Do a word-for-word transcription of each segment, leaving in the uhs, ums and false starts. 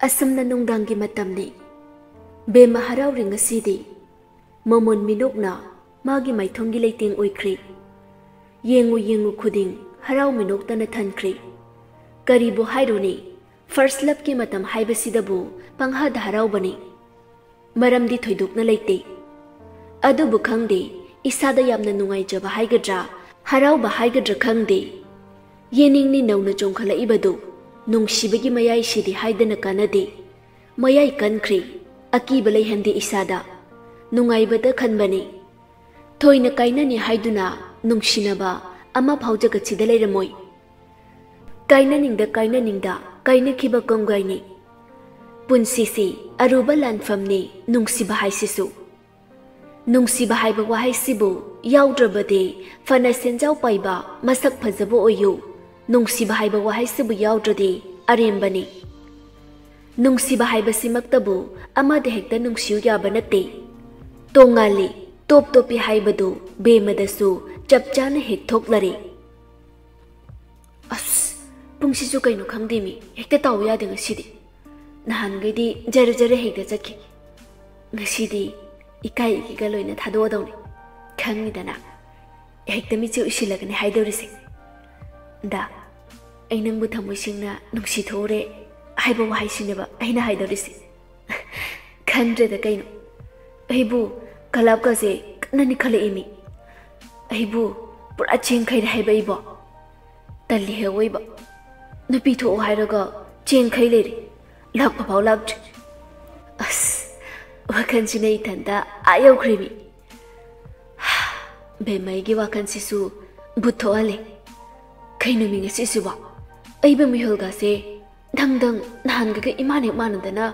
ꯑꯁꯨꯝꯅ ꯅꯨꯡꯗꯥꯡꯒꯤ ꯃꯇꯝꯅꯤ꯫ ꯕꯦꯝꯃ ꯍꯔꯥꯎꯔꯤ ꯉꯁꯤꯗꯤ꯫ ꯃꯃꯣꯟ ꯃꯤꯅꯣꯛꯅ ꯃꯥꯒꯤ ꯃꯥꯏꯊꯣꯡꯒꯤ ꯂꯩꯇꯦꯡ ꯑꯣꯏꯈ꯭ꯔꯦ꯫ ꯌꯦꯡꯉꯨ ꯌꯦꯡꯉꯨ ꯈꯨꯗꯤꯡ ꯍꯔꯥꯎ ꯃꯤꯅꯣꯛꯇꯅ ꯊꯟꯈ꯭ꯔꯦ꯫ ꯀꯔꯤꯕꯨ ꯍꯥꯏꯔꯨꯅꯤ, first loveꯀꯤ ꯃꯇꯝ ꯍꯥꯏꯕꯁꯤꯗꯕꯨ ꯄꯪꯍꯥꯗ ꯍꯔꯥꯎꯕꯅꯤ꯫ ꯃꯔꯝꯗꯤ ꯊꯣꯏꯗꯣꯛꯅ ꯂꯩꯇꯦ꯫ ꯑꯗꯨꯕꯨ ꯈꯪꯗꯦ, ꯏꯁꯥꯗ ꯌꯥꯝꯅ ꯅꯨꯡꯉꯥꯏꯖꯕ ꯍꯥꯏꯒꯗ꯭ꯔꯥ, ꯍꯔꯥꯎꯕ ꯍꯥꯏꯒꯗ꯭ꯔꯥ ꯈꯪꯗꯦ꯫ ꯌꯦꯅꯤꯡꯅꯤ ꯅꯧꯅ ꯆꯣꯡꯈꯠꯂꯛꯏꯕꯗꯨ, ꯅꯨꯡꯁꯤꯕꯒꯤ ꯃꯌꯥꯏꯁꯤꯗꯤ ꯍꯥꯏꯗꯅ ꯀꯥꯟꯅꯗꯦ꯫ ꯃꯌꯥꯏ ꯀꯟꯈ꯭ꯔꯦ, ꯑꯀꯤꯕ ꯂꯩꯍꯟꯗꯦ ꯏꯁꯥꯗ꯫ ꯅꯨꯡꯉꯥꯏꯕꯗ ꯈꯟꯕꯅꯤ꯫ ꯊꯣꯏꯅ ꯀꯥꯏꯅꯅꯤ ꯍꯥꯏꯗꯨꯅ ꯅꯨꯡꯁꯤꯅꯕ ꯑꯃ ꯐꯥꯎ ꯖꯒꯠꯁꯤꯗ ꯂꯩꯔꯝꯃꯣꯏ꯫ ꯀꯥꯏꯅꯅꯤꯡꯗ ꯀꯥꯏꯅꯅꯤꯡꯗ ꯀꯥꯏꯅꯈꯤꯕ ꯀꯣꯡꯒꯥꯏꯅꯤ꯫ ꯄꯨꯟꯁꯤꯁꯤ ꯑꯔꯨꯕ ꯂꯥꯟꯐꯝꯅꯤ ꯅꯨꯡꯁꯤꯕ ꯍꯥꯏꯁꯤꯁꯨ꯫ ꯅꯨꯡꯁꯤꯕ ꯍꯥꯏꯕ ꯋꯥꯍꯩꯁꯤꯕꯨ ꯌꯥꯎꯗ꯭ꯔꯕꯗꯤ ꯐꯅ ꯁꯦꯟꯖꯥꯎ ꯄꯥꯏꯕ, ꯃꯁꯛ ꯐꯖꯕ ꯑꯣꯏꯌꯨ, ꯅꯨꯡꯁꯤꯕ ꯍꯥꯏꯕ ꯋꯥꯍꯩꯁꯤꯕꯨ ꯌꯥꯎꯗ꯭ꯔꯗꯤ ꯑꯔꯦꯝꯕꯅꯤ꯫ ꯅꯨꯡꯁꯤꯕ ꯍꯥꯏꯕꯁꯤꯃꯛꯇꯕꯨ ꯑꯃꯗ ꯍꯦꯛꯇ ꯅꯨꯡꯁꯤꯌꯨ ꯌꯥꯕ ꯅꯠꯇꯦ꯫ ꯇꯣꯉꯥꯜꯂꯤ, ꯇꯣꯞ ꯇꯣꯞꯄꯤ ꯍꯥꯏꯕꯗꯨ ꯕꯦꯝꯃꯗꯁꯨ ꯆꯞ ꯆꯥꯅ ꯍꯦꯛ ꯊꯣꯛꯂꯔꯦ꯫ ꯑꯁ, ꯄꯨꯡꯁꯤꯁꯨ ꯀꯩꯅꯣ ꯈꯪꯗꯦꯃꯤ, ꯍꯦꯛꯇ ꯇꯥꯎ ꯌꯥꯗꯦ ꯉꯁꯤꯗꯤ꯫ ꯅꯍꯥꯟꯈꯩꯗꯤ ꯖꯔ ꯖꯔ ꯍꯦꯛꯇ ꯆꯠꯈꯤ꯫ ꯉꯁꯤꯗꯤ ꯏꯀꯥꯏ ꯏꯒꯤꯒ ꯂꯣꯏꯅ ꯊꯥꯗꯣꯛꯑꯗꯧꯅꯤ꯫ ꯈꯪꯉꯤꯗꯅ, ꯍꯦꯛꯇ ꯃꯤꯠꯁꯦ ꯎꯏꯁꯤꯜꯂꯒꯅꯤ ꯍꯥꯏꯗꯧꯔꯤꯁꯦ꯫ ꯗꯥ, ꯑꯩ ꯅꯪꯕꯨ ꯊꯃꯣꯏ ꯁꯦꯡꯅ ꯅꯨꯡꯁꯤ ꯊꯣꯛꯎꯔꯦ ꯍꯥꯏꯕ ꯋꯥꯍꯩꯁꯤꯅꯦꯕ ꯑꯩꯅ ꯍꯥꯏꯗꯧꯔꯤꯁꯦ꯫ ꯈꯪꯗ꯭ꯔꯦꯗ ꯀꯩꯅꯣ, ꯑꯩꯕꯨ ꯀꯂꯥꯞꯀꯁꯦ ꯀꯟꯅ ꯅꯤꯛꯈꯠꯂꯛꯏꯃꯤ꯫ ꯑꯩꯕꯨ ꯄꯨꯔꯥ ꯆꯦꯟꯈꯩꯔꯦ ꯍꯥꯏꯕ ꯑꯩꯕꯣ꯫ ꯇꯜꯂꯤꯍꯦ ꯑꯋꯣꯏꯕ꯫ ꯅꯨꯄꯤ ꯊꯣꯛꯑꯣ ꯍꯥꯏꯔꯒ ꯆꯦꯟꯈꯩ ꯂꯩꯔꯦ꯫ ꯂꯥꯛꯄ ꯐꯥꯎ ꯂꯥꯛꯇ꯭ꯔꯤ꯫ ꯑꯁ, ꯋꯥꯈꯜꯁꯤꯅ ꯏꯊꯟꯇ ꯑꯥ ꯌꯧꯈ꯭ꯔꯦꯃꯤ꯫ ꯕꯦꯝꯃ, ꯑꯩꯒꯤ ꯋꯥꯈꯜꯁꯤꯁꯨ ꯕꯨꯠ ꯊꯣꯛꯍꯜꯂꯦ꯫ ꯀꯩꯅꯣꯃꯤ ꯉꯁꯤꯁꯤꯕꯣ? ꯑꯩꯕꯨ ꯃꯤꯍꯨꯜꯒꯁꯦ ꯗꯪ ꯗꯪ ꯅꯍꯥꯟꯒꯒ ꯏꯃꯥꯟ ꯍꯦꯛ ꯃꯥꯟꯅꯗꯅ꯫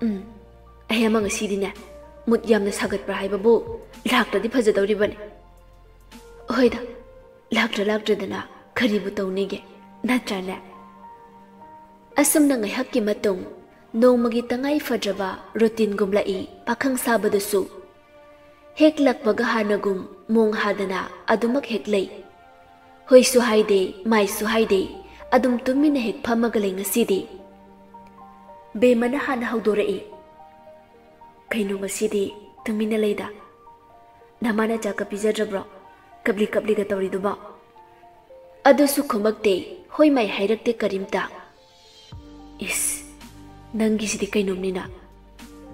ꯎꯝ, ꯑꯩ ꯑꯃ ꯉꯁꯤꯗꯤꯅꯦ, ꯃꯨꯠ ꯌꯥꯝꯅ ꯁꯥꯒꯠꯄ꯭ꯔꯥ ꯍꯥꯏꯕꯕꯨ ꯂꯥꯛꯇ꯭ꯔꯗꯤ ꯐꯖꯗꯧꯔꯤꯕꯅꯤ꯫ ꯍꯣꯏꯗ, ꯂꯥꯛꯇ꯭ꯔ ꯂꯥꯛꯇ꯭ꯔꯗꯅ ꯀꯔꯤꯕꯨ ꯇꯧꯅꯤꯒꯦ, ꯅꯠꯇ꯭ꯔꯅꯦ? ꯑꯁꯨꯝꯅ ꯉꯥꯏꯍꯥꯛꯀꯤ ꯃꯇꯨꯡ ꯅꯣꯡꯃꯒꯤ ꯇꯉꯥꯏ ꯐꯗ꯭ꯔꯕ ꯔꯨꯇꯤꯟꯒꯨꯝꯂꯛꯏ ꯄꯥꯈꯪ ꯁꯥꯕꯗꯁꯨ꯫ ꯍꯦꯛ ꯂꯥꯛꯄꯒ ꯍꯥꯟꯅꯒꯨꯝ ꯃꯣꯡ ꯍꯥꯗꯅ ꯑꯗꯨꯃꯛ ꯍꯦꯛ ꯂꯩ꯫ ꯍꯣꯏꯁꯨ ꯍꯥꯏꯗꯦ, ꯃꯥꯏꯁꯨ ꯍꯥꯏꯗꯦ, ꯑꯗꯨꯝ ꯇꯨꯃꯤꯟꯅ ꯍꯦꯛ ꯐꯝꯃꯒ ꯂꯩ ꯉꯁꯤꯗꯤ꯫ ꯕꯦꯝꯃꯅ ꯍꯥꯟꯅ ꯍꯧꯗꯣꯔꯛꯏ꯫ "ꯀꯩꯅꯣ ꯉꯁꯤꯗꯤ ꯇꯨꯃꯤꯟꯅ ꯂꯩꯗ? ꯅꯃꯥꯅ ꯆꯥꯛꯀ ꯄꯤꯖꯗ꯭ꯔꯕ꯭ꯔꯣ? ꯀꯞꯂꯤ ꯀꯞꯂꯤꯒ ꯇꯧꯔꯤꯗꯨꯕꯣ?" ꯑꯗꯨꯁꯨ ꯈꯨꯝꯃꯛꯇꯦ, ꯍꯣꯏ ꯃꯥꯏ ꯍꯥꯏꯔꯛꯇꯦ ꯀꯔꯤꯝꯇ꯫ "ꯏꯁ, ꯅꯪꯒꯤꯁꯤꯗꯤ ꯀꯩꯅꯣꯝꯅꯤꯅ꯫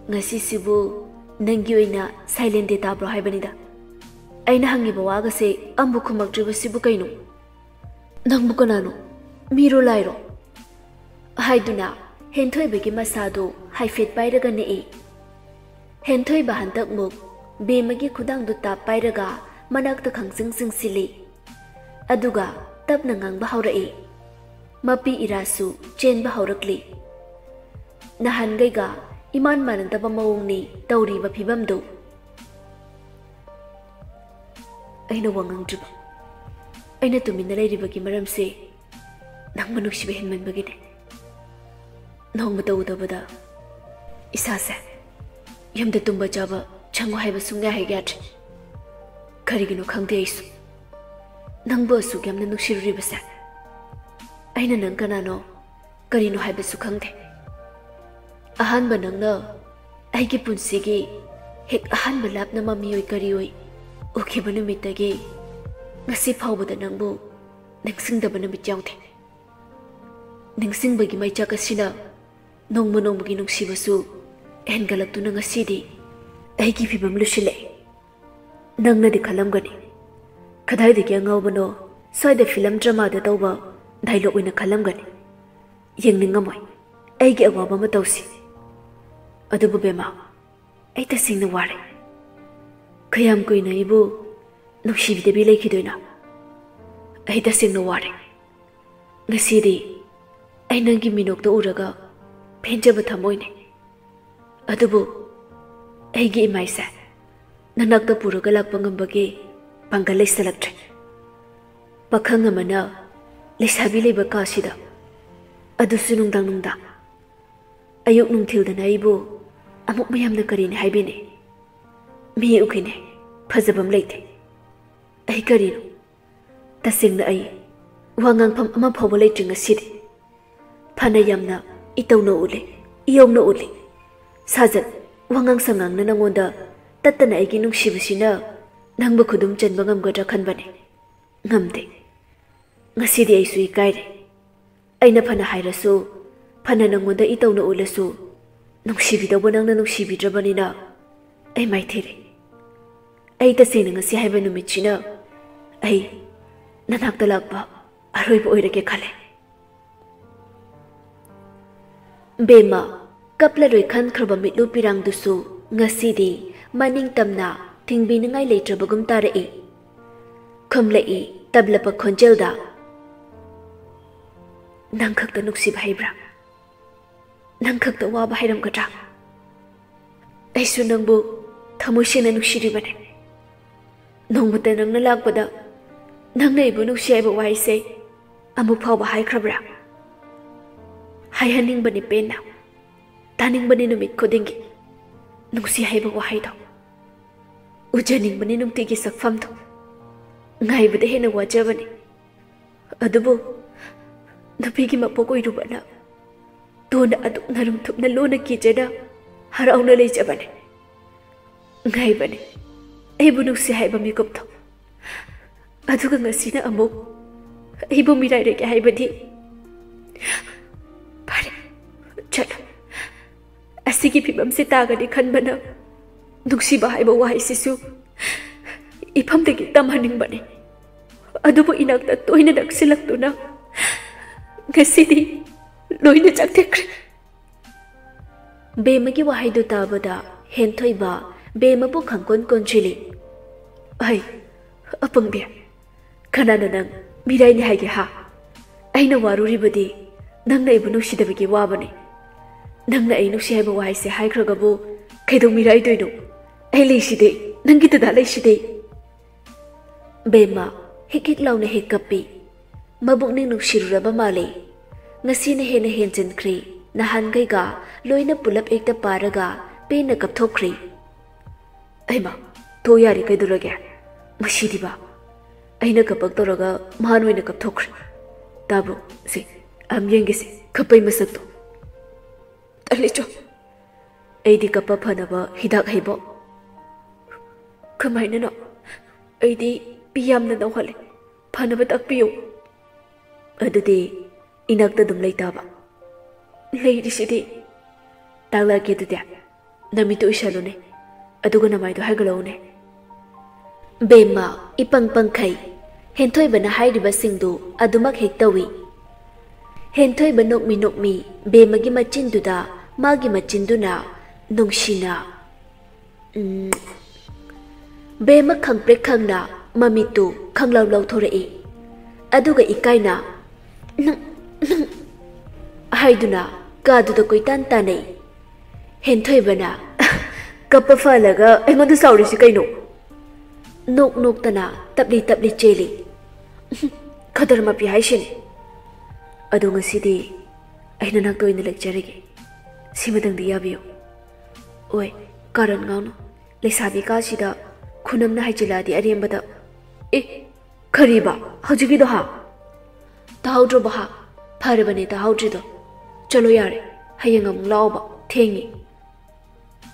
ꯉꯁꯤꯁꯤꯕꯨ ꯅꯪꯒꯤ ꯑꯣꯏꯅ silent day ꯇꯥꯕ꯭ꯔꯣ ꯍꯥꯏꯕꯅꯤꯗ꯫ ꯑꯩꯅ ꯍꯪꯉꯤꯕ ꯋꯥꯒꯁꯦ ꯑꯝꯕꯨ ꯈꯨꯝꯃꯛꯇ꯭ꯔꯤꯕꯁꯤꯕꯨ ꯀꯩꯅꯣ? ꯅꯪꯕꯨ ꯀꯅꯥꯅꯣ? ꯃꯤꯔꯣ ꯂꯥꯏꯔꯣ?" ꯍꯥꯏꯗꯨꯅ ꯍꯦꯟꯊꯣꯏꯕꯒꯤ ꯃꯁꯥꯗꯨ ꯍꯥꯏꯐꯦꯠ ꯄꯥꯏꯔꯒ ꯅꯦꯛꯏ꯫ ꯍꯦꯟꯊꯣꯏꯕ ꯍꯟꯗꯛꯃꯨꯛ ꯕꯦꯝꯃꯒꯤ ꯈꯨꯗꯥꯡꯗꯨ ꯇꯥꯞ ꯄꯥꯏꯔꯒ ꯃꯅꯥꯛꯇ ꯈꯪꯆꯤꯡ ꯆꯤꯡꯁꯤꯜꯂꯤ꯫ ꯑꯗꯨꯒ ꯇꯞꯅ ꯉꯥꯡꯕ ꯍꯧꯔꯛꯏ꯫ ꯃꯄꯤ ꯏꯔꯥꯁꯨ ꯆꯦꯟꯕ ꯍꯧꯔꯛꯂꯤ꯫ ꯅꯍꯥꯟꯈꯩꯒ ꯏꯃꯥꯟ ꯃꯥꯟꯅꯗꯕ ꯃꯑꯣꯡꯅꯤ ꯇꯧꯔꯤꯕ ꯐꯤꯕꯝꯗꯨ꯫ ꯑꯩꯅ ꯋꯥ ꯉꯥꯡꯗ꯭ꯔꯤꯕ, ꯑꯩꯅ ꯇꯨꯃꯤꯟꯅ ꯂꯩꯔꯤꯕꯒꯤ ꯃꯔꯝꯁꯦ ꯅꯪꯕꯨ ꯅꯨꯡꯁꯤꯕ ꯍꯦꯟꯃꯟꯕꯒꯤꯅꯦ꯫ ꯅꯣꯡꯃꯇ ꯎꯗꯕꯗ ꯏꯁꯥꯁꯦ ꯌꯨꯝꯗ ꯇꯨꯝꯕ ꯆꯥꯕ ꯆꯪꯉꯨ ꯍꯥꯏꯕ ꯁꯨꯡꯌꯥ ꯍꯦꯛ ꯌꯥꯗ꯭ꯔꯦ꯫ ꯀꯔꯤꯒꯤꯅꯣ ꯈꯪꯗꯦ ꯑꯩꯁꯨ ꯅꯪꯕꯨ ꯑꯁꯨꯛ ꯌꯥꯝꯅ ꯅꯨꯡꯁꯤꯔꯨꯔꯤꯕꯁꯦ꯫ ꯑꯩꯅ ꯅꯪ ꯀꯅꯥꯅꯣ, ꯀꯔꯤꯅꯣ ꯍꯥꯏꯕꯁꯨ ꯈꯪꯗꯦ꯫ ꯑꯍꯥꯟꯕ ꯅꯪꯅ ꯑꯩꯒꯤ ꯄꯨꯟꯁꯤꯒꯤ ꯍꯦꯛ ꯑꯍꯥꯟꯕ ꯂꯥꯞꯅ ꯃꯃꯤꯑꯣꯏ ꯀꯔꯤꯑꯣꯏ ꯎꯈꯤꯕ ꯅꯨꯃꯤꯠꯇꯒꯤ ꯉꯁꯤ ꯐꯥꯎꯕꯗ ꯅꯪꯕꯨ ꯅꯤꯡꯁꯤꯡꯗꯕ ꯅꯨꯃꯤꯠ ꯌꯥꯎꯗꯦ꯫ ꯅꯤꯡꯁꯤꯡꯕꯒꯤ ꯃꯩꯆꯥꯛ ꯑꯁꯤꯅ ꯅꯣꯡꯃ ꯅꯣꯡꯃꯒꯤ ꯅꯨꯡꯁꯤꯕꯁꯨ ꯍꯦꯟꯒꯠꯂꯛꯇꯨꯅ ꯉꯁꯤꯗꯤ ꯑꯩꯒꯤ ꯐꯤꯕꯝ ꯂꯨꯁꯤꯜꯂꯛꯑꯦ꯫ ꯅꯪꯅꯗꯤ ꯈꯜꯂꯝꯒꯅꯤ, "ꯀꯗꯥꯏꯗꯒꯤ ꯑꯉꯥꯎꯕꯅꯣ, ꯁ꯭ꯋꯥꯏꯗ ꯐꯤꯂꯝ ꯗ꯭ꯔꯃꯥꯗ ꯇꯧꯕ ꯗꯥꯏꯂꯣꯛ ꯑꯣꯏꯅ ꯈꯜꯂꯝꯒꯅꯤ꯫ ꯌꯦꯡꯅꯤꯡꯉꯝꯃꯣꯏ ꯑꯩꯒꯤ ꯑꯋꯥꯕ ꯃꯇꯧꯁꯤ꯫ ꯑꯗꯨꯕꯨ ꯕꯦꯝꯃ, ꯑꯩ ꯇꯁꯦꯡꯅ ꯋꯥꯔꯦ꯫ ꯀꯌꯥꯝ ꯀꯨꯏꯅ ꯑꯩꯕꯨ ꯅꯨꯡꯁꯤꯕꯤꯗꯕꯤ ꯂꯩꯈꯤꯗꯣꯏꯅꯣ? ꯑꯩ ꯇꯁꯦꯡꯅ ꯋꯥꯔꯦ꯫ ꯉꯁꯤꯗꯤ ꯑꯩ ꯅꯪꯒꯤ ꯃꯤꯅꯣꯛꯇ ꯎꯔꯒ ꯄꯦꯟꯖꯕ ꯊꯃꯣꯏꯅꯦ꯫ ꯑꯗꯨꯕꯨ ꯑꯩꯒꯤ ꯏꯃꯥꯏꯁꯦ ꯅꯅꯥꯛꯇ ꯄꯨꯔꯒ ꯂꯥꯛꯄ ꯉꯝꯕꯒꯤ ꯄꯥꯡꯒꯜ ꯂꯩꯁꯜꯂꯛꯇ꯭ꯔꯦ꯫ ꯄꯥꯈꯪ ꯑꯃꯅ ꯂꯩꯁꯥꯕꯤ ꯂꯩꯕ ꯀꯥꯁꯤꯗ, ꯑꯗꯨꯁꯨ ꯅꯨꯡꯗꯥꯡ ꯅꯨꯡꯗꯥꯡ, ꯑꯌꯨꯛ ꯅꯨꯡꯊꯤꯜꯗꯅ ꯑꯩꯕꯨ ꯑꯃꯨꯛ ꯃꯌꯥꯝꯅ ꯀꯔꯤꯅꯤ ꯍꯥꯏꯕꯤꯅꯤ? ꯃꯤ ꯎꯈꯤꯅꯤ, ꯐꯖꯕꯝ ꯂꯩꯇꯦ꯫ ꯑꯩ ꯀꯔꯤꯅꯣ? ꯇꯁꯦꯡꯅ ꯑꯩ ꯋꯥ ꯉꯥꯡꯐꯝ ꯑꯃ ꯐꯥꯎꯕ ꯂꯩꯇ꯭ꯔꯤ ꯉꯁꯤꯗꯤ꯫ ꯐꯅ ꯌꯥꯝꯅ ꯏꯇꯧꯅ ꯎꯠꯂꯦ, ꯏꯌꯧꯅ ꯎꯠꯂꯤ꯫ ꯁꯥꯖꯟ, ꯋꯥꯉꯥꯡ ꯁꯉꯥꯡꯅ ꯅꯪꯉꯣꯟꯗ ꯇꯠꯇꯅ ꯑꯩꯒꯤ ꯅꯨꯡꯁꯤꯕꯁꯤꯅ ꯅꯪꯕꯨ ꯈꯨꯗꯨꯝ ꯆꯟꯕ ꯉꯝꯒꯗ꯭ꯔꯥ ꯈꯟꯕꯅꯦ꯫ ꯉꯝꯗꯦ꯫ ꯉꯁꯤꯗꯤ ꯑꯩꯁꯨ ꯏꯀꯥꯏꯔꯦ꯫ ꯑꯩꯅ ꯐꯅ ꯍꯥꯏꯔꯁꯨ, ꯐꯅ ꯅꯪꯉꯣꯟꯗ ꯏꯇꯧꯅ ꯎꯠꯂꯁꯨ, ꯅꯨꯡꯁꯤꯕꯤꯗꯧꯕ ꯅꯪꯅ ꯅꯨꯡꯁꯤꯕꯤꯗ꯭ꯔꯕꯅꯤꯅ ꯑꯩ ꯃꯥꯏꯊꯤꯔꯦ꯫ ꯑꯩ ꯇꯁꯦꯡꯅ ꯉꯁꯤ ꯍꯥꯏꯕ ꯅꯨꯃꯤꯠꯁꯤꯅ ꯑꯩ ꯅꯅꯥꯛꯇ ꯂꯥꯛꯄ ꯑꯔꯣꯏꯕ ꯑꯣꯏꯔꯒꯦ ꯈꯜꯂꯦ꯫ ꯕꯦꯝꯃ, ꯀꯞꯂꯔꯣꯏ ꯈꯟꯈ꯭ꯔꯕ ꯃꯤꯠꯂꯨ ꯄꯤꯔꯥꯡꯗꯨꯁꯨ ꯉꯁꯤꯗꯤ ꯃꯅꯤꯡ ꯇꯝꯅ ꯊꯤꯡꯕꯤꯅꯤꯡꯉꯥꯏ ꯂꯩꯇ꯭ꯔꯕꯒꯨꯝ ꯇꯥꯔꯛꯏ꯫ ꯈꯨꯝꯂꯛꯏ ꯇꯞꯂꯕ ꯈꯣꯟꯖꯦꯜꯗ, "ꯅꯪ ꯈꯛꯇ ꯅꯨꯡꯁꯤꯕ ꯍꯩꯕ꯭ꯔꯥ? ꯅꯪ ꯈꯛꯇ ꯋꯥꯕ ꯍꯩꯔꯝꯒꯗ꯭ꯔꯥ? ꯑꯩꯁꯨ ꯅꯪꯕꯨ ꯊꯃꯣꯏ ꯁꯦꯡꯅ ꯅꯨꯡꯁꯤꯔꯤꯕꯅꯦ꯫ ꯅꯣꯡꯃꯇ ꯅꯪꯅ ꯂꯥꯛꯄꯗ ꯅꯪꯅ ꯑꯩꯕꯨ ꯅꯨꯡꯁꯤ ꯍꯥꯏꯕ ꯋꯥꯍꯩꯁꯦ ꯑꯃꯨꯛ ꯐꯥꯎꯕ ꯍꯥꯏꯈ꯭ꯔꯕ꯭ꯔꯥ? ꯍꯥꯏꯍꯟꯅꯤꯡꯕꯅꯤ ꯄꯦꯟꯅ꯫ ꯇꯥꯅꯤꯡꯕꯅꯤ ꯅꯨꯃꯤꯠ ꯈꯨꯗꯤꯡꯒꯤ ꯅꯨꯡꯁꯤ ꯍꯥꯏꯕ ꯋꯥꯍꯩꯗꯣ꯫ ꯎꯖꯅꯤꯡꯕꯅꯤ ꯅꯨꯡꯇꯤꯒꯤ ꯁꯛꯐꯝꯗꯣ꯫ ꯉꯥꯏꯕꯗ ꯍꯦꯟꯅ ꯋꯥꯖꯕꯅꯤ꯫ ꯑꯗꯨꯕꯨ ꯅꯨꯄꯤꯒꯤ ꯃꯄꯣꯛ ꯑꯣꯏꯔꯨꯕꯅ ꯇꯣꯟꯅ ꯑꯗꯨꯛ ꯅꯔꯨꯝ ꯊꯨꯞꯅ ꯂꯣꯟꯅ ꯀꯤꯖꯅ ꯍꯔꯥꯎꯅ ꯂꯩꯖꯕꯅꯤ꯫ ꯉꯥꯏꯕꯅꯤ ꯑꯩꯕꯨ ꯅꯨꯡꯁꯤ ꯍꯥꯏꯕ ꯃꯤꯀꯨꯞꯇꯣ꯫ ꯑꯗꯨꯒ ꯉꯁꯤꯅ ꯑꯃꯨꯛ ꯑꯩꯕꯨ ꯃꯤꯔꯥꯏꯔꯒꯦ ꯍꯥꯏꯕꯗꯤ꯫ ꯐꯔꯦ, ꯆꯠꯂꯣ꯫ ꯑꯁꯤꯒꯤ ꯐꯤꯕꯝꯁꯤ ꯇꯥꯒꯅꯤ ꯈꯟꯕꯅ ꯅꯨꯡꯁꯤꯕ ꯍꯥꯏꯕ ꯋꯥꯍꯩꯁꯤꯁꯨ ꯏꯐꯝꯗꯒꯤ ꯇꯝꯍꯟꯅꯤꯡꯕꯅꯤ꯫ ꯑꯗꯨꯕꯨ ꯏꯅꯥꯛꯇ ꯇꯣꯏꯅ ꯅꯛꯁꯤꯜꯂꯛꯇꯨꯅ ꯉꯁꯤꯗꯤ ꯂꯣꯏꯅ ꯆꯥꯛꯊꯦꯛꯈ꯭ꯔꯦ꯫ ꯕꯦꯝꯃꯒꯤ ꯋꯥꯍꯩꯗꯨ ꯇꯥꯕꯗ ꯍꯦꯟꯊꯣꯏꯕ ꯕꯦꯝꯃꯕꯨ ꯈꯪꯀꯣꯟ ꯀꯣꯟꯁꯤꯜꯂꯤ꯫ "ꯑꯩ ꯑꯄꯪꯕꯤ, ꯀꯅꯥꯅ ꯅꯪ ꯃꯤꯔꯥꯏꯅꯤ ꯍꯥꯏꯒꯦ ꯍꯥ? ꯑꯩꯅ ꯋꯥꯔꯨꯔꯤꯕꯗꯤ ꯅꯪꯅ ꯑꯩꯕꯨ ꯅꯨꯡꯁꯤꯗꯕꯒꯤ ꯋꯥꯕꯅꯤ꯫ ꯅꯪꯅ ꯑꯩ ꯅꯨꯡꯁꯤ ꯍꯥꯏꯕ ꯋꯥꯍꯩꯁꯦ ꯍꯥꯏꯈ꯭ꯔꯒꯕꯨ ꯀꯩꯗꯧ ꯃꯤꯔꯥꯏꯗꯣꯏꯅꯣ? ꯑꯩ ꯂꯩꯁꯤꯗꯤ, ꯅꯪꯒꯤ ꯗꯗꯥ ꯂꯩꯁꯤꯗꯤ꯫" ꯕꯦꯝꯃ ꯍꯤꯛ ꯍꯤꯛ ꯂꯥꯎꯅ ꯍꯦꯛ ꯀꯞꯄꯤ꯫ ꯃꯕꯨꯛꯅꯤꯡ ꯅꯨꯡꯁꯤꯔꯨꯔꯕ ꯃꯥꯜꯂꯦ꯫ ꯉꯁꯤꯅ ꯍꯦꯟꯅ ꯍꯦꯟꯖꯤꯟꯈ꯭ꯔꯦ꯫ ꯅꯍꯥꯟꯈꯩꯒ ꯂꯣꯏꯅ ꯄꯨꯂꯞ ꯍꯦꯛꯇ ꯄꯥꯔꯒ ꯄꯦꯟꯅ ꯀꯞꯊꯣꯛꯈ꯭ꯔꯦ꯫ "ꯑꯩꯃ, ꯇꯣ ꯌꯥꯔꯦ, ꯀꯩꯗꯧꯔꯒꯦ? ꯃꯁꯤꯗꯤꯕ, ꯑꯩꯅ ꯀꯄꯛ ꯇꯧꯔꯒ ꯃꯍꯥꯟ ꯑꯣꯏꯅ ꯀꯞꯊꯣꯛꯈ꯭ꯔꯦ꯫ ꯇꯥꯕ꯭ꯔꯣ? ꯁꯦ, ꯑꯝ ꯌꯦꯡꯒꯦꯁꯦ, ꯀꯞꯄꯩ ꯃꯁꯛꯇꯣ꯫" ꯇꯜꯂꯤꯆꯣ, ꯑꯩꯗꯤ ꯀꯞꯄ ꯐꯅꯕ ꯍꯤꯗꯥꯛ ꯍꯩꯕꯣ? ꯀꯃꯥꯏꯅꯅꯣ? ꯑꯩꯗꯤ ꯄꯤ ꯌꯥꯝꯅ ꯅꯧꯍꯜꯂꯦ, ꯐꯅꯕ ꯇꯥꯛꯄꯤꯌꯨ꯫ ꯑꯗꯨꯗꯤ ꯏꯅꯥꯛꯇ ꯑꯗꯨꯝ ꯂꯩꯇꯥꯕ? ꯂꯩꯔꯤꯁꯤꯗꯤ꯫ ꯇꯥꯛꯂꯛꯑꯒꯦ ꯑꯗꯨꯗꯤ꯫ ꯅꯃꯤꯠꯇꯨ ꯎꯏꯁꯜꯂꯨꯅꯦ, ꯑꯗꯨꯒ ꯅꯃꯥꯏꯗꯣ ꯍꯥꯏꯒꯠꯂꯛꯎꯅꯦ꯫ ꯕꯦꯝꯃ ꯏꯄꯪ ꯄꯪꯈꯩ ꯍꯦꯟꯊꯣꯏꯕꯅ ꯍꯥꯏꯔꯤꯕꯁꯤꯡꯗꯨ ꯑꯗꯨꯃꯛ ꯍꯦꯛ ꯇꯧꯏ꯫ ꯍꯦꯟꯊꯣꯏꯕ ꯅꯣꯛꯃꯤ ꯅꯣꯛꯃꯤ ꯕꯦꯝꯃꯒꯤ ꯃꯆꯤꯟꯗꯨꯗ ꯃꯥꯒꯤ ꯃꯆꯤꯟꯗꯨꯅ ꯅꯨꯡꯁꯤꯅ, ꯎꯝ, ꯕꯦꯝꯃ ꯈꯪꯄ꯭ꯔꯦꯛ ꯈꯪꯅ ꯃꯃꯤꯠꯇꯨ ꯈꯪꯂꯥꯎ ꯂꯥꯎꯊꯣꯔꯛꯏ꯫ ꯑꯗꯨꯒ ꯏꯀꯥꯏꯅ "ꯅꯪ, ꯅꯪ" ꯍꯥꯏꯗꯨꯅ ꯀꯥꯗꯨꯗ ꯀꯣꯏꯇꯥꯟ ꯇꯥꯟꯅꯩ꯫ ꯍꯦꯟꯊꯣꯏꯕꯅ "ꯀꯞꯄ ꯐꯍꯜꯂꯒ ꯑꯩꯉꯣꯟꯗ ꯁꯥꯎꯔꯤꯁꯤ ꯀꯩꯅꯣ?" ꯅꯣꯛ ꯅꯣꯛꯇꯅ ꯇꯞꯂꯤ ꯇꯞꯂꯤ ꯆꯦꯜꯂꯤ꯫ "ꯈꯗꯔ ꯃꯄꯤ ꯍꯥꯏꯁꯤꯅꯤ꯫ ꯑꯗꯣ ꯉꯁꯤꯗꯤ ꯑꯩꯅ ꯅꯥꯛꯇ ꯑꯣꯏꯅ ꯂꯦꯛꯆꯔꯒꯦ꯫ ꯁꯤꯃꯇꯪꯗꯤ ꯌꯥꯕꯤꯌꯨ꯫" "ꯑꯣꯏ, ꯀꯥꯔꯟ ꯉꯥꯡꯅꯨ꯫ ꯂꯩꯁꯥꯕꯤ ꯀꯥꯁꯤꯗ ꯈꯨꯅꯝꯅ ꯍꯥꯏꯖꯤꯜꯂꯛꯑꯗꯤ ꯑꯔꯦꯝꯕꯗ꯫" "ꯑꯦ, ꯀꯔꯤꯕ ꯍꯧꯖꯤꯛꯀꯤꯗꯣ ꯍꯥ?" "ꯇꯥꯍꯧꯗ꯭ꯔꯕꯣ ꯍꯥ? ꯐꯔꯕꯅꯦ ꯇꯥꯍꯧꯗ꯭ꯔꯤꯗꯣ꯫ ꯆꯠꯂꯣ ꯌꯥꯔꯦ, ꯍꯌꯦꯡ ꯑꯃꯨꯛ ꯂꯥꯛꯑꯣꯕ, ꯊꯦꯡꯉꯤ꯫"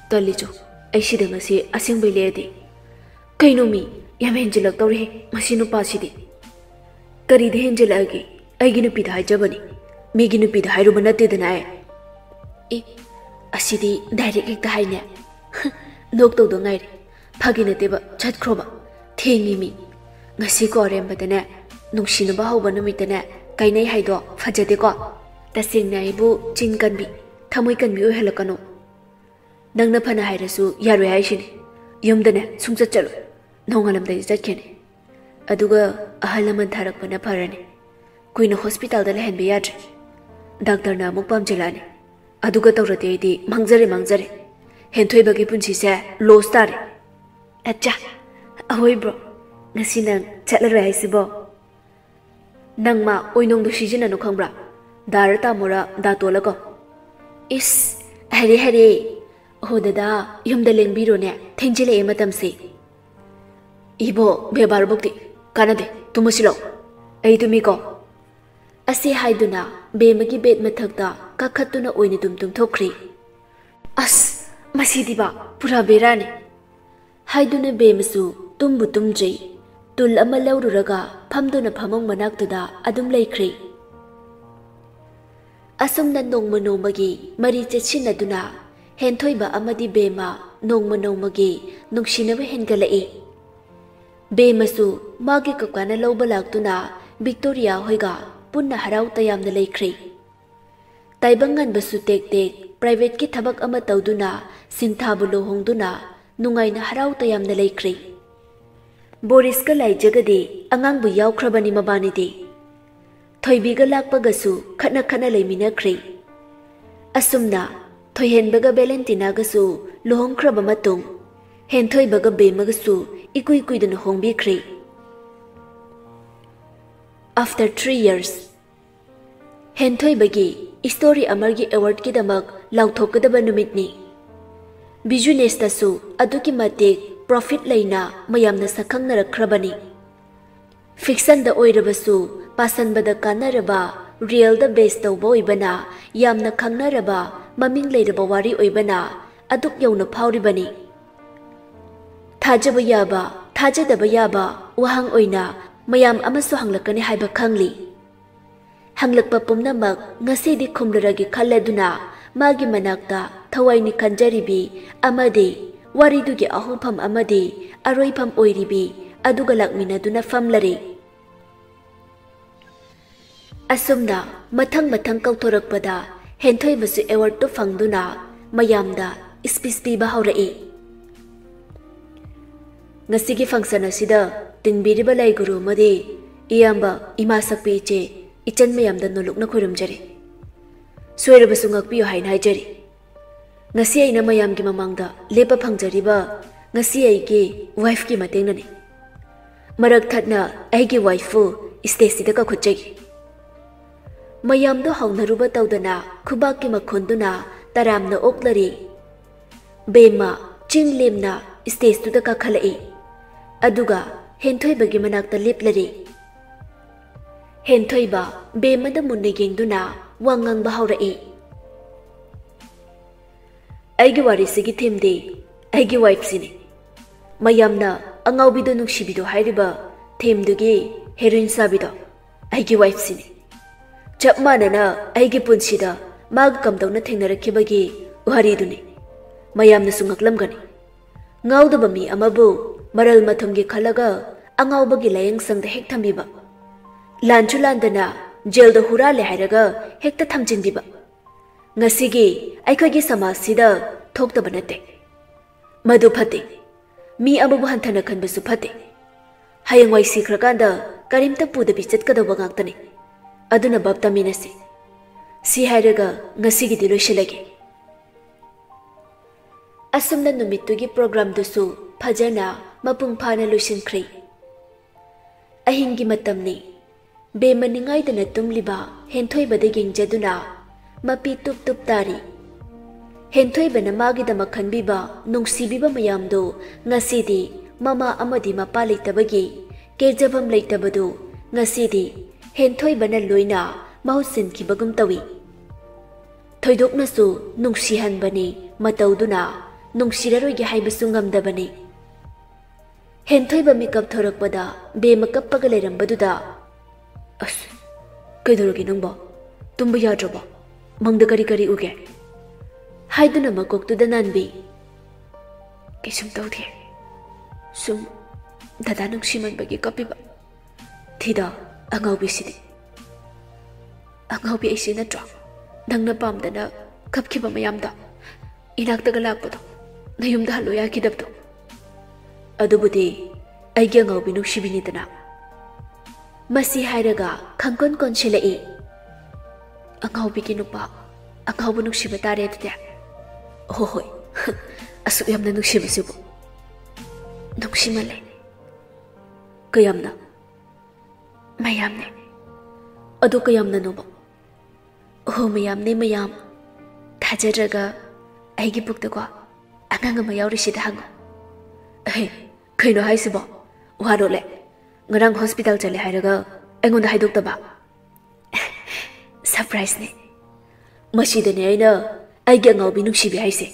"ꯇꯜꯂꯤꯆꯣ, ꯑꯩ ꯁꯤꯗ ꯉꯁꯤ ꯑꯁꯦꯡꯕꯩ ꯂꯦꯛꯑꯗꯤ꯫" "ꯀꯩꯅꯣ ꯃꯤ, ꯌꯥꯝ ꯍꯦꯟꯖꯤꯜꯂꯛꯇꯧꯔꯦꯍꯦ ꯃꯁꯤ ꯅꯨꯄꯥꯁꯤꯗꯤ꯫" "ꯀꯔꯤꯗ ꯍꯦꯟꯖꯤꯜꯂꯛꯑꯒꯦ? ꯑꯩꯒꯤ ꯅꯨꯄꯤꯗ ꯍꯥꯏꯖꯕꯅꯤ, ꯃꯤꯒꯤ ꯅꯨꯄꯤꯗ ꯍꯥꯏꯔꯨꯕ ꯅꯠꯇꯦꯗꯅ ꯑꯩ꯫" "ꯑꯦ, ꯑꯁꯤꯗꯤ ꯗꯥꯏꯔꯦꯛ ꯍꯦꯛꯇ ꯍꯥꯏꯅꯦ꯫" "ꯅꯣꯛꯇꯧꯗ ꯉꯥꯏꯔꯦ꯫ ꯐꯥꯒꯤ ꯅꯠꯇꯦꯕ, ꯆꯠꯈ꯭ꯔꯣꯕ꯫ ꯊꯦꯡꯉꯤ ꯃꯤ꯫ ꯉꯁꯤꯀꯣ ꯑꯔꯦꯝꯕꯗꯅꯦ ꯅꯨꯡꯁꯤꯅꯕ ꯍꯧꯕ ꯅꯨꯃꯤꯠꯇꯅꯦ ꯀꯥꯏꯅꯩ ꯍꯥꯏꯗꯣ ꯐꯖꯗꯦꯀꯣ꯫ ꯇꯁꯦꯡꯅ ꯑꯩꯕꯨ ꯆꯤꯟ ꯀꯟꯕꯤ, ꯊꯃꯣꯏ ꯀꯟꯕꯤ ꯑꯣꯏꯍꯜꯂꯛꯀꯅꯨ꯫ ꯅꯪꯅ ꯐꯅ ꯍꯥꯏꯔꯁꯨ ꯌꯥꯔꯣꯏ ꯍꯥꯏꯁꯤꯅꯤ꯫ ꯌꯨꯝꯗꯅꯦ ꯁꯨꯡꯆꯠ ꯆꯠꯂꯣꯏ꯫ ꯅꯣꯡꯉꯥꯜꯂꯝꯗꯥꯏꯗ ꯆꯠꯈꯤꯅꯤ꯫ ꯑꯗꯨꯒ ꯑꯍꯜ ꯂꯃꯟ ꯊꯥꯔꯛꯄꯅ ꯐꯔꯅꯤ꯫ ꯀꯨꯏꯅ ꯍꯣꯁꯄꯤꯇꯥꯜꯗ ꯂꯩꯍꯟꯕ ꯌꯥꯗ꯭ꯔꯦ꯫ ꯗꯥꯛꯇꯔꯅ ꯑꯃꯨꯛ ꯄꯥꯝꯖꯤꯜꯂꯛꯑꯅꯤ꯫ ꯑꯗꯨꯒ ꯇꯧꯔꯗꯤ ꯑꯩꯗꯤ ꯃꯥꯡꯖꯔꯦ, ꯃꯥꯡꯖꯔꯦ꯫ ꯍꯦꯟꯊꯣꯏꯕꯒꯤ ꯄꯨꯟꯁꯤꯁꯦ ꯂꯣꯁ ꯇꯥꯔꯦ꯫" "ꯑꯠꯆꯥ, ꯑꯍꯣꯏ ꯕ꯭ꯔꯣ, ꯉꯁꯤ ꯅꯪ ꯆꯠꯂꯔꯣꯏ ꯍꯥꯏꯁꯤꯕꯣ?" "ꯅꯪ ꯃꯥ ꯑꯣꯏꯅꯣꯡꯗꯣ ꯁꯤꯖꯤꯟꯅꯅꯨ ꯈꯪꯕ꯭ꯔꯥ? ꯗꯥꯔ ꯇꯥꯃꯣꯔ ꯗꯥꯇꯣꯜꯂ ꯀꯧ꯫" "ꯏꯁ, ꯍꯥꯏꯔꯦ ꯍꯥꯏꯔꯦ꯫ ꯑꯍꯣ ꯗꯗꯥ, ꯌꯨꯝꯗ ꯂꯦꯡꯕꯤꯔꯣꯅꯦ, ꯊꯦꯡꯖꯤꯜꯂꯛꯑꯦ ꯃꯇꯝꯁꯦ꯫" "ꯏꯕꯣ, ꯕꯦꯕꯥꯔꯕꯨꯛꯇꯤ ꯀꯥꯟꯅꯗꯦ, ꯇꯨꯝꯃꯁꯤ ꯂꯥꯛꯑꯣ꯫" "ꯑꯩ ꯇꯨꯝꯃꯤꯀꯣ꯫" ꯑꯁꯤ ꯍꯥꯏꯗꯨꯅ ꯕꯦꯝꯃꯒꯤ ꯕꯦꯗ ꯃꯊꯛꯇ ꯀꯥꯈꯠꯇꯨꯅ ꯑꯣꯏꯅ ꯑꯗꯨꯝ ꯇꯨꯝꯊꯣꯛꯈ꯭ꯔꯤ꯫ "ꯑꯁ, ꯃꯁꯤꯗꯤꯕ ꯄꯨꯔꯥ ꯕꯦꯔꯥꯅꯤ!" ꯍꯥꯏꯗꯨꯅ ꯕꯦꯝꯃꯁꯨ ꯇꯨꯝꯕꯨ ꯇꯨꯝꯗ꯭ꯔꯤ꯫ ꯇꯨꯜ ꯑꯃ ꯂꯧꯔꯨꯔꯒ ꯐꯝꯗꯨꯅ ꯐꯃꯨꯡ ꯃꯅꯥꯛꯇꯨꯗ ꯑꯗꯨꯝ ꯂꯩꯈ꯭ꯔꯤ꯫ ꯑꯁꯨꯝꯅ ꯅꯣꯡꯃ ꯅꯣꯡꯃꯒꯤ ꯃꯔꯤ ꯆꯦꯠꯁꯤꯟꯅꯗꯨꯅ ꯍꯦꯟꯊꯣꯏꯕ ꯑꯃꯗꯤ ꯕꯦꯝꯃ ꯅꯣꯡꯃ ꯅꯣꯡꯃꯒꯤ ꯅꯨꯡꯁꯤꯅꯕ ꯍꯦꯟꯒꯠꯂꯛꯏ꯫ ꯕꯦꯝꯃꯁꯨ ꯃꯥꯒꯤ ꯀꯀꯥꯅ ꯂꯧꯕ ꯂꯥꯛꯇꯨꯅ ꯚꯤꯛꯇꯣꯔꯤꯌꯥ ꯍꯣꯏꯒ ꯄꯨꯟꯅ ꯍꯔꯥꯎ ꯇꯌꯥꯝꯅ ꯂꯩꯈ꯭ꯔꯤ꯫ ꯇꯥꯏꯕꯪ ꯉꯟꯕꯁꯨ ꯇꯦꯛ ꯇꯦꯛ ꯄ꯭ꯔꯥꯏꯚꯦꯠꯀꯤ ꯊꯕꯛ ꯑꯃ ꯇꯧꯗꯨꯅ ꯁꯤꯟꯊꯥꯕꯨ ꯂꯨꯍꯣꯡꯗꯨꯅ ꯅꯨꯡꯉꯥꯏꯅ ꯍꯔꯥꯎ ꯇꯌꯥꯝꯅ ꯂꯩꯈ꯭ꯔꯤ꯫ ꯕꯣꯔꯤꯁꯀ ꯂꯥꯏꯖꯒꯗꯤ ꯑꯉꯥꯡꯕꯨ ꯌꯥꯎꯈ꯭ꯔꯕꯅꯤ ꯃꯕꯥꯅꯤꯗꯤ꯫ ꯊꯣꯏꯕꯤꯒ ꯂꯥꯛꯄꯒꯁꯨ ꯈꯠꯅ ꯈꯠꯅ ꯂꯩꯃꯤꯟꯅꯈ꯭ꯔꯤ꯫ ꯑꯁꯨꯝꯅ ꯊꯣꯏꯍꯦꯟꯕꯒ ꯚꯦꯂꯦꯟꯇꯤꯅꯥꯒꯁꯨ ꯂꯨꯍꯣꯡꯈ꯭ꯔꯕ ꯃꯇꯨꯡ ꯍꯦꯟꯊꯣꯏꯕꯒ ꯕꯦꯝꯃꯒꯁꯨ ꯏꯀꯨꯏ ꯀꯨꯏꯗꯅ ꯍꯣꯡꯕꯤꯈ꯭ꯔꯤ꯫ After three years, ꯍꯦꯟꯊꯣꯏꯕꯒꯤ ꯏꯁꯇꯣꯔꯤ ꯑꯃꯔꯒꯤ ꯑꯦꯋꯥꯔꯗꯀꯤꯗꯃꯛ ꯂꯥꯎꯊꯣꯛꯀꯗꯕ ꯅꯨꯃꯤꯠꯅꯤ꯫ ꯕꯤꯖꯤꯅꯦꯁꯇꯁꯨ ꯑꯗꯨꯛꯀꯤ ꯃꯇꯤꯛ ꯄ꯭ꯔꯣꯐꯤꯠ ꯂꯩꯅ ꯃꯌꯥꯝꯅ ꯁꯛꯈꯪꯅꯔꯛꯈ꯭ꯔꯕꯅꯤ꯫ ꯐꯤꯛꯁꯟꯗ ꯑꯣꯏꯔꯕꯁꯨ ꯄꯥꯁꯟꯕꯗ ꯀꯥꯟꯅꯔꯕ, ꯔꯤꯌꯦꯜꯗ ꯕꯦꯁ ꯇꯧꯕ ꯑꯣꯏꯕꯅ ꯌꯥꯝꯅ ꯈꯪꯅꯔꯕ, ꯃꯃꯤꯡ ꯂꯩꯔꯕ ꯋꯥꯔꯤ ꯑꯣꯏꯕꯅ ꯑꯗꯨꯛ ꯌꯧꯅ ꯐꯥꯎꯔꯤꯕꯅꯤ꯫ ꯊꯥꯖꯕ ꯌꯥꯕ, ꯊꯥꯖꯗꯕ ꯌꯥꯕ ꯋꯥꯍꯪ ꯑꯣꯏꯅ ꯃꯌꯥꯝ ꯑꯃꯁꯨ ꯍꯪꯂꯛꯀꯅꯤ ꯍꯥꯏꯕ ꯈꯪꯂꯤ꯫ ꯍꯪꯂꯛꯄ ꯄꯨꯝꯅꯃꯛ ꯉꯁꯤꯗꯤ ꯈꯨꯝꯂꯔꯒꯦ ꯈꯜꯂꯗꯨꯅ ꯃꯥꯒꯤ ꯃꯅꯥꯛꯇ ꯊꯋꯥꯏꯅꯤ ꯈꯟꯖꯔꯤꯕꯤ ꯑꯃꯗꯤ ꯋꯥꯔꯤꯗꯨꯒꯤ ꯑꯍꯧꯐꯝ ꯑꯃꯗꯤ ꯑꯔꯣꯏꯐꯝ ꯑꯣꯏꯔꯤꯕꯤ ꯑꯗꯨꯒ ꯂꯥꯛꯃꯤꯟꯅꯗꯨꯅ ꯐꯝꯂꯔꯦ꯫ ꯑꯁꯨꯝꯅ ꯃꯊꯪ ꯃꯊꯪ ꯀꯧꯊꯣꯔꯛꯄꯗ ꯍꯦꯟꯊꯣꯏꯕꯁꯨ ꯑꯦꯋꯥꯔꯗꯇꯨ ꯐꯪꯗꯨꯅ ꯃꯌꯥꯝꯗ ꯏꯁꯄꯤꯁ ꯄꯤꯕ ꯍꯧꯔꯛꯏ꯫ "ꯉꯁꯤꯒꯤ ꯐꯪꯁꯟ ꯑꯁꯤꯗ ꯇꯤꯟꯕꯤꯔꯤꯕ ꯂꯥꯏ ꯒꯨꯔꯨ ꯑꯃꯗꯤ ꯏꯌꯥꯝꯕ ꯏꯃꯥ ꯁꯛꯄꯤ ꯏꯆꯦ ꯏꯆꯟ ꯃꯌꯥꯝꯗ ꯅꯣꯂꯨꯛꯅ ꯈꯣꯏꯔꯨꯝꯖꯔꯤ꯫ ꯁꯣꯏꯔꯕꯁꯨ ꯉꯥꯛꯄꯤꯌꯨ ꯍꯥꯏꯅ ꯍꯥꯏꯖꯔꯤ꯫ ꯉꯁꯤ ꯑꯩꯅ ꯃꯌꯥꯝꯒꯤ ꯃꯃꯥꯡꯗ ꯂꯦꯞꯄ ꯐꯪꯖꯔꯤꯕ ꯉꯁꯤ ꯑꯩꯒꯤ ꯋꯥꯏꯐꯀꯤ ꯃꯇꯦꯡꯅꯅꯤ꯫ ꯃꯔꯛ ꯊꯠꯅ ꯑꯩꯒꯤ ꯋꯥꯏꯐꯄꯨ ꯏꯁꯇꯦꯖꯁꯤꯗ ꯀꯧꯈꯠꯆꯒꯦ꯫" ꯃꯌꯥꯝꯗꯣ ꯍꯧꯅꯔꯨꯕ ꯇꯧꯗꯅ ꯈꯨꯕꯥꯛꯀꯤ ꯃꯈꯣꯟꯗꯨꯅ ꯇꯔꯥꯝꯅ ꯑꯣꯛꯂꯔꯦ꯫ ꯕꯦꯝꯃ ꯆꯤꯡ ꯂꯦꯝꯅ ꯏꯁꯇꯦꯖꯇꯨꯗ ꯀꯥꯈꯠꯂꯛꯏ꯫ ꯑꯗꯨꯒ ꯍꯦꯟꯊꯣꯏꯕꯒꯤ ꯃꯅꯥꯛꯇ ꯂꯦꯞꯂꯔꯦ꯫ ꯍꯦꯟꯊꯣꯏꯕ ꯕꯦꯝꯃꯗ ꯃꯨꯟꯅ ꯌꯦꯡꯗꯨꯅ ꯋꯥ ꯉꯥꯡꯕ ꯍꯧꯔꯛꯏ꯫ ꯑꯩꯒꯤ ꯋꯥꯔꯤꯁꯤꯒꯤ ꯊꯤꯝꯗꯤ ꯑꯩꯒꯤ ꯋꯥꯏꯐꯁꯤꯅꯤ꯫ ꯃꯌꯥꯝꯅ ꯑꯉꯥꯎꯕꯤꯗꯣ ꯅꯨꯡꯁꯤꯕꯤꯗꯣ ꯍꯥꯏꯔꯤꯕ ꯊꯤꯝꯗꯨꯒꯤ ꯍꯦꯔꯣꯏꯟ ꯁꯥꯕꯤꯗꯣ ꯑꯩꯒꯤ ꯋꯥꯏꯐꯁꯤꯅꯤ꯫ ꯆꯞ ꯃꯥꯟꯅꯅ ꯑꯩꯒꯤ ꯄꯨꯟꯁꯤꯗ ꯃꯥꯒ ꯀꯝꯗꯧꯅ ꯊꯦꯡꯅꯔꯛꯈꯤꯕꯒꯦ ꯋꯥꯔꯤꯗꯨꯅꯤ꯫ ꯃꯌꯥꯝꯅꯁꯨ ꯉꯛꯂꯝꯒꯅꯤ꯫ ꯉꯥꯎꯗꯕ ꯃꯤ ꯑꯃꯕꯨ ꯃꯔꯜ ꯃꯊꯨꯝꯒꯤ ꯈꯜꯂꯒ ꯑꯉꯥꯎꯕꯒꯤ ꯂꯥꯌꯦꯡꯁꯪꯗ ꯍꯦꯛ ꯊꯝꯕꯤꯕ꯫ ꯂꯥꯟꯁꯨ ꯂꯥꯟꯗꯅ ꯖꯦꯜꯗ ꯍꯨꯔꯥꯜꯂꯦ ꯍꯥꯏꯔꯒ ꯍꯦꯛꯇ ꯊꯝꯖꯤꯟꯕꯤꯕ꯫ ꯉꯁꯤꯒꯤ ꯑꯩꯈꯣꯏꯒꯤ ꯁꯃꯥꯖꯁꯤꯗ ꯊꯣꯛꯇꯕ ꯅꯠꯇꯦ꯫ ꯃꯗꯨ ꯐꯠꯇꯦ꯫ ꯃꯤ ꯑꯃꯕꯨ ꯍꯟꯊꯅ ꯈꯟꯕꯁꯨ ꯐꯠꯇꯦ꯫ ꯍꯌꯦꯡꯋꯥꯏ ꯁꯤꯈ꯭ꯔꯀꯥꯟꯗ ꯀꯔꯤꯝꯇ ꯄꯨꯗꯕꯤ ꯆꯠꯀꯗꯧꯕ ꯉꯥꯛꯇꯅꯤ꯫ ꯑꯗꯨꯅ ꯚꯥꯞ ꯇꯥꯃꯤꯟꯅꯁꯤ꯫ ꯁꯤ ꯍꯥꯏꯔꯒ ꯉꯁꯤꯒꯤꯗꯤ ꯂꯣꯏꯁꯤꯜꯂꯒꯦ꯫ ꯑꯁꯨꯝꯅ ꯅꯨꯃꯤꯠꯇꯨꯒꯤ ꯄ꯭ꯔꯣꯒ꯭ꯔꯥꯝꯗꯨꯁꯨ ꯐꯖꯅ ꯃꯄꯨꯡ ꯐꯥꯅ ꯂꯣꯏꯁꯤꯟꯈ꯭ꯔꯦ꯫ ꯑꯍꯤꯡꯒꯤ ꯃꯇꯝꯅꯤ꯫ ꯕꯦꯝꯃ ꯅꯤꯡꯉꯥꯏꯗꯅ ꯇꯨꯝꯂꯤꯕ ꯍꯦꯟꯊꯣꯏꯕꯗ ꯌꯦꯡꯖꯗꯨꯅ ꯃꯄꯤ ꯇꯨꯞ ꯇꯨꯞ ꯇꯥꯔꯤ꯫ ꯍꯦꯟꯊꯣꯏꯕꯅ ꯃꯥꯒꯤꯗꯃꯛ ꯈꯟꯕꯤꯕ, ꯅꯨꯡꯁꯤꯕꯤꯕ ꯃꯌꯥꯝꯗꯨ ꯉꯁꯤꯗꯤ ꯃꯃꯥ ꯑꯃꯗꯤ ꯃꯄꯥ ꯂꯩꯇꯕꯒꯤ ꯀꯦꯖꯐꯝ ꯂꯩꯇꯕꯗꯨ ꯉꯁꯤꯗꯤ ꯍꯦꯟꯊꯣꯏꯕꯅ ꯂꯣꯏꯅ ꯃꯍꯨꯠ ꯁꯤꯟꯈꯤꯕꯒꯨꯝ ꯇꯧꯏ꯫ ꯊꯣꯏꯗꯣꯛꯅꯁꯨ ꯅꯨꯡꯁꯤꯍꯟꯕꯅꯤ, ꯃꯇꯧꯗꯨꯅ ꯅꯨꯡꯁꯤꯔꯔꯣꯏꯒꯦ ꯍꯥꯏꯕꯁꯨ ꯉꯝꯗꯕꯅꯤ꯫ ꯍꯦꯟꯊꯣꯏꯕ ꯃꯤꯀꯞ ꯊꯣꯔꯛꯄꯗ ꯕꯦꯝꯃ ꯀꯞꯄꯒ ꯂꯩꯔꯝꯕꯗꯨꯗ, "ꯑꯁ, ꯀꯩꯗꯧꯔꯒꯦ ꯅꯪꯕꯣ? ꯇꯨꯝꯕ ꯌꯥꯗ꯭ꯔꯕꯣ? ꯃꯪꯗ ꯀꯔꯤ ꯀꯔꯤ ꯎꯒꯦ?" ꯍꯥꯏꯗꯨꯅ ꯃꯀꯣꯛꯇꯨꯗ ꯅꯥꯟꯕꯤ꯫ "ꯀꯩꯁꯨꯝ ꯇꯧꯗꯦ꯫ ꯁꯨꯝ ꯗꯗꯥ ꯅꯨꯡꯁꯤꯃꯟꯕꯒꯤ ꯀꯞꯄꯤꯕ꯫ ꯊꯤꯗ, ꯑꯉꯥꯎꯕꯤꯁꯤꯗꯤ꯫ ꯑꯉꯥꯎꯕꯤ ꯑꯩꯁꯤ ꯅꯠꯇ꯭ꯔꯣ? ꯅꯪꯅ ꯄꯥꯝꯗꯅ ꯀꯞꯈꯤꯕ ꯃꯌꯥꯝꯗꯣ, ꯏꯅꯥꯛꯇꯒ ꯂꯥꯛꯄꯗꯣ, ꯅꯌꯨꯝꯗ ꯍꯜꯂꯣ ꯌꯥꯈꯤꯗꯕꯗꯣ꯫ ꯑꯗꯨꯕꯨꯗꯤ ꯑꯩꯒꯤ ꯑꯉꯥꯎꯕꯤ ꯅꯨꯡꯁꯤꯕꯤꯅꯤꯗꯅ꯫" ꯃꯁꯤ ꯍꯥꯏꯔꯒ ꯈꯪꯀꯣꯟ ꯀꯣꯟꯁꯤꯜꯂꯛꯏ꯫ "ꯑꯉꯥꯎꯕꯤꯒꯤ ꯅꯨꯄꯥ, ꯑꯉꯥꯎꯕ ꯅꯨꯡꯁꯤꯕ ꯇꯥꯔꯦ ꯑꯗꯨꯗꯤ꯫ ꯍꯣ ꯍꯣꯏ, ꯑꯁꯨꯛ ꯌꯥꯝꯅ ꯅꯨꯡꯁꯤꯕꯁꯤꯕꯨ꯫ ꯅꯨꯡꯁꯤꯃꯜꯂꯦ꯫ ꯀꯌꯥꯝꯅ?" "ꯃꯌꯥꯝꯅꯦ꯫" "ꯑꯗꯨ ꯀꯌꯥꯝꯅꯅꯣꯕ?" "ꯑꯣꯍꯣ, ꯃꯌꯥꯝꯅꯦ, ꯃꯌꯥꯝ꯫ ꯊꯥꯖꯗ꯭ꯔꯒ ꯑꯩꯒꯤ ꯄꯨꯛꯇꯀꯣ ꯑꯉꯥꯡ ꯑꯃ ꯌꯥꯎꯔꯤꯁꯤꯗ ꯍꯪꯉꯣ꯫" "ꯑꯍꯦ, ꯀꯩꯅꯣ ꯍꯥꯏꯁꯤꯕꯣ? ꯋꯥꯔꯣꯂꯦ꯫ ꯉꯔꯥꯡ ꯍꯣꯁꯄꯤꯇꯥꯜ ꯆꯠꯂꯦ ꯍꯥꯏꯔꯒ ꯑꯩꯉꯣꯟꯗ ꯍꯥꯏꯗꯣꯛꯇꯕ? ꯁꯔꯄ꯭ꯔꯥꯏꯖꯅꯦ꯫ ꯃꯁꯤꯗꯅꯦ ꯑꯩꯅ ꯑꯩꯒꯤ ꯑꯉꯥꯎꯕꯤ ꯅꯨꯡꯁꯤꯕꯤ ꯍꯥꯏꯁꯦ꯫